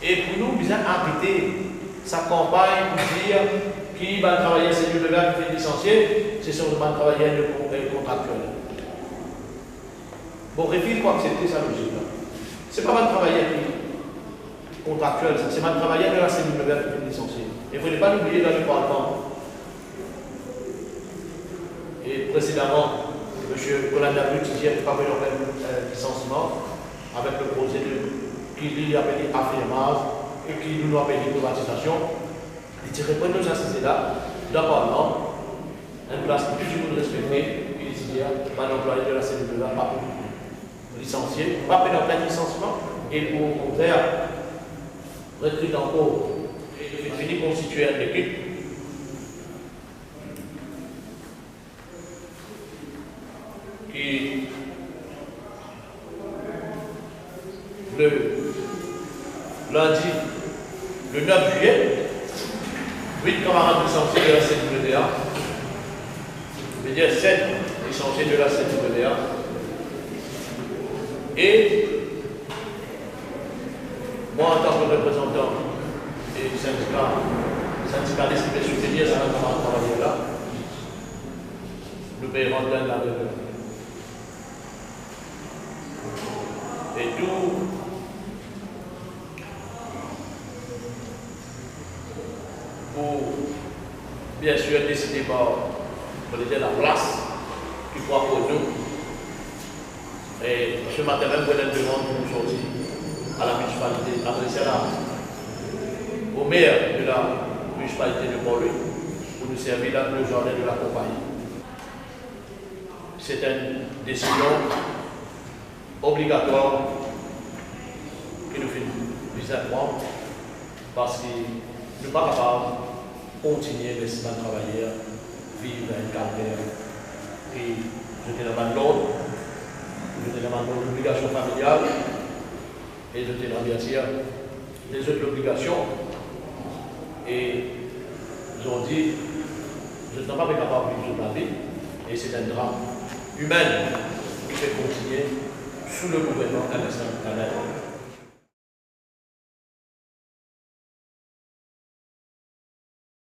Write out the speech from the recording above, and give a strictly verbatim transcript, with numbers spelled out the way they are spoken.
E pou nou bizin arete sa kanpagn pou dir ki bann travayer C W A ki finn lisansie, se sirtou bann travayer de kon-, eh, kontraktiel. Bon, refil pou aksepte sa lozik la. Se pa bann travayer ki kontraktiel, sa, se bann travayer de la C W A ki finn lisansie. E fode pa nou bliye dan le Parlman, e presedaman, Msye Colin David ti dir ki pa pe okenn, eh, lisansiman avek le proze de, ki li apele afirmaz e ki nou, nou apele privatizasion. Li ti repran nou sa size la dan Parlman, enn plas ki tou dimoun respekte, e li ti dir, bann anplwaye de la C W A pa pou lisansie, pa pe dan okenn lisansiman, e pou okontrer rekrit ankor, e fini konstitie enn lekip ki le lindi, le nef ziye, wit kamarad lisansie de la C W A, vedir set lisansie de la C W A, e mwa, antan ki reprezantan e sindika, sindikalis ki pe soutenir sa kamarad travayer la, nou pe rant dan larevel. E tou pou, biensir, deside par, pou dir, laplas ki pou akoz nou. E se matin mem, mo ena enn demann pou nou sorti a la minisipalite, adrese a la, au maire de la municipalité de Port-Louis, pou nou servi la, le zardin de la konpagni. Se enn desizion obligatwar ki nou finn bizin pran, parski nou pa kapav kontinie les bann travayer viv dan enn kalver. E zot ena bann lord, zot ena bann lord obligasion familial, e zot ena, biensir, lezot lobligasion. E zordi, zot napa pe kapav viv zot lavi, e se enn dram imin ki pe kontinie sou le gouvernman Ernest Tanguy.